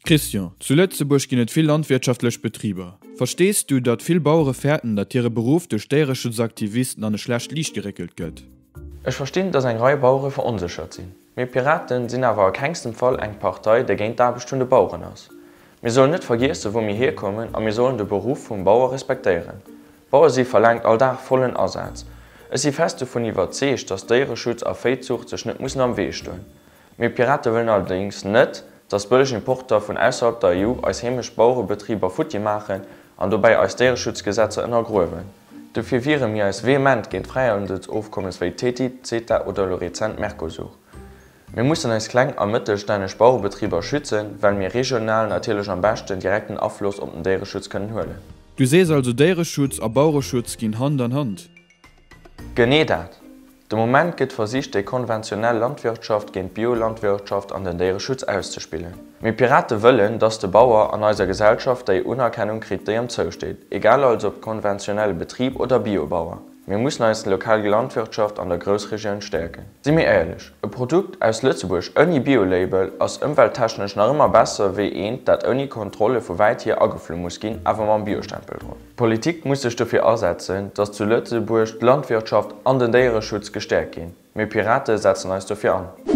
Christian, zu Lëtzebuerg ginn et vill landwirtschaftlech Betriber. Verstees du, datt vill Bauere fäerten, datt hire Beruff duerch Déiereschutzaktivisten an e schlecht Liicht geréckelt gëtt? Ech verstinn, datt eng Rei Bauere veronséchert sinn. Mir Piraten sinn awer a kengstem Fall eng Partei, déi géint d'Aarbecht vun de Baueren ass. Mir sollen net vergiessen, wou mir hierkommen a mir sollen de Beruff vum Bauer respektéieren. Bauer si verlaangt all Dag vollen Asaz. Ech si fest dovun iwwerzeegt, datt Déiereschutz a Véizuucht sech net mussen am Wee stoen. Mir Pirate wëllen allerdéngs net, dass bëlleg Importer vun ausserhalb der EU eis heemesch Bauerebetriber futti maachen an dobäi eis Déiereschutzgesetzer ënnergruewen. Dofir wiere mir eis vehement géint Fräihandelsofkommes wéi TTIP, CETA oder elo rezent Mercosur. Mir mussen eis kleng a mëttelstänneg Bauerebetriber schützen, well mir regional natierlech am beschten direkten Afloss op den Déiereschutz kënnen huelen. Du sees also Déiereschutz a Bauereschutz ginn Hand an Hand? Genee dat! De Moment gëtt versicht déi konventionell Landwirtschaft géint d'Biolandwirtschaft an den Déiereschutz auszespillen. Mir Pirate wëllen, dass de Bauer an eiser Gesellschaft déi Unerkennung kritt déi em zousteet, egal also ob konventionelle Betrib oder Biobauer. Mir mussen eis lokal Landwirtschaft an der Groussregioun stäerken. Si mir éierlech, e Produkt aus Lëtzebuerg ouni Biolabel ass ëmwelttechnesch nach ëmmer besser wéi eent dat ouni Kontrolle vu wäit hier ageflu muss ginn, awer mam Biostempel drop. D'Politik muss sech dofir asetzen, datt zu Lëtzebuerg d'Landwirtschaft an den Déiereschutz gestäerkt ginn. Mir Pirate setzen eis dofir an.